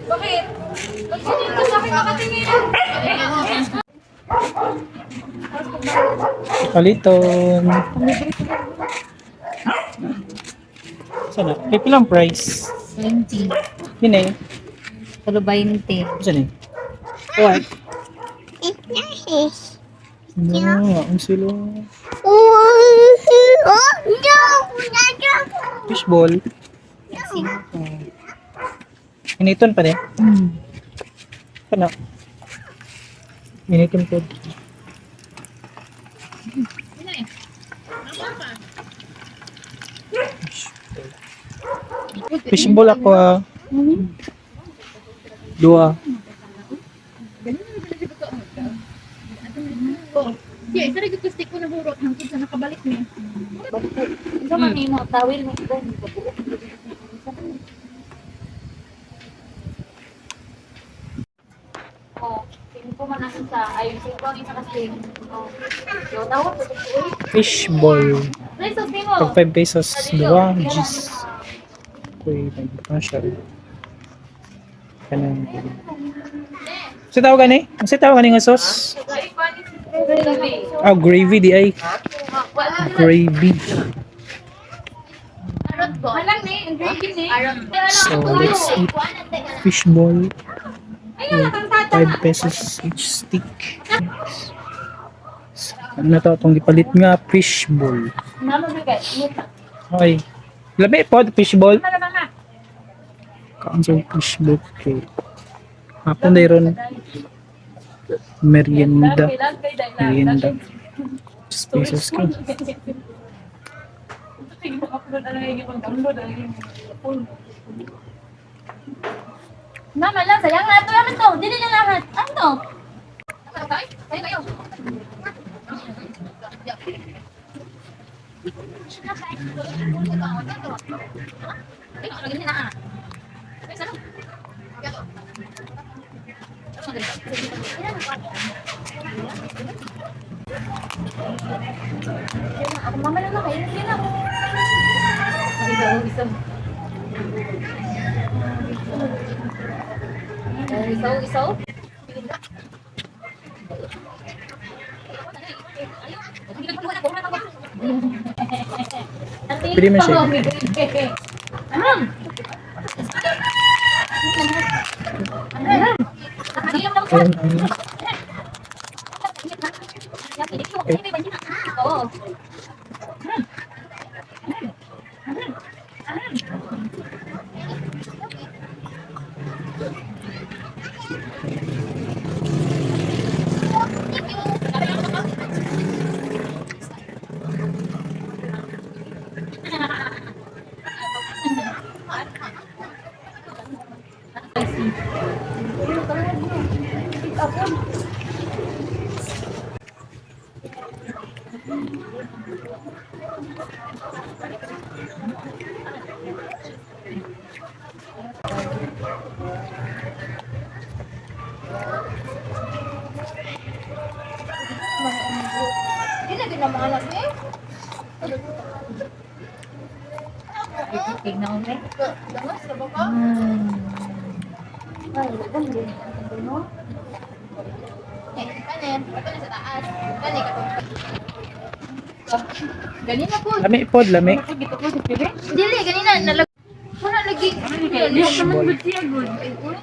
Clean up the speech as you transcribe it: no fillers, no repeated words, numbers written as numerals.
Bakit? Ba't ganyan ka sa akin nakatingin? Paliton. Sana? May pilang price? 20. Yun eh. Tulo 20. Saan eh? What? No, ang silo. Fishball. Initon pa din. Ano? Initon po. Fishball ako ah. Dua. Yeah, isa rin gusto ko na burot hangtod sa nakabalik ni. Isa man nimo tawil mo ba? Oh, sino man ako sa ay sino ang isa kasi. Oh. Yo tawag ko to. Fishball. Nice of mo. Pag 5 pesos, dua. Gis. Kuy, nag-partial. Kanang. Sa tawag gani? Ang sa tawag gani nga sauce? Ah, gravy di ay. Gravy. Halang ni, ang gravy ni. So, let's eat fishball. 5 pesos each stick. So, ano na to? Itong gipalit nga fishball. Mama bigay. Okay. Labi po, fishball. Kaon sa fishball. Okay. Hapon na ron. Merienda. Merienda. 6 pesos ka. Mama lang sayang na ito naman to. Dili na lahat. Ano? Ako mama lang na kayo. Hindi na. Isaw, isaw. Isaw, isaw. Pwede man siya. Ayun, ayun. Oo. Di na ginamalas eh. Tignan ko eh. Dangas na ba ka? Ay, lagam din. Ano? Eh, kanin. Ito na sa taas. Kani katong. Ganina po. Lami pod, lami. Dili ganina nalag. Wala lagi. Fishball. Ay, uy.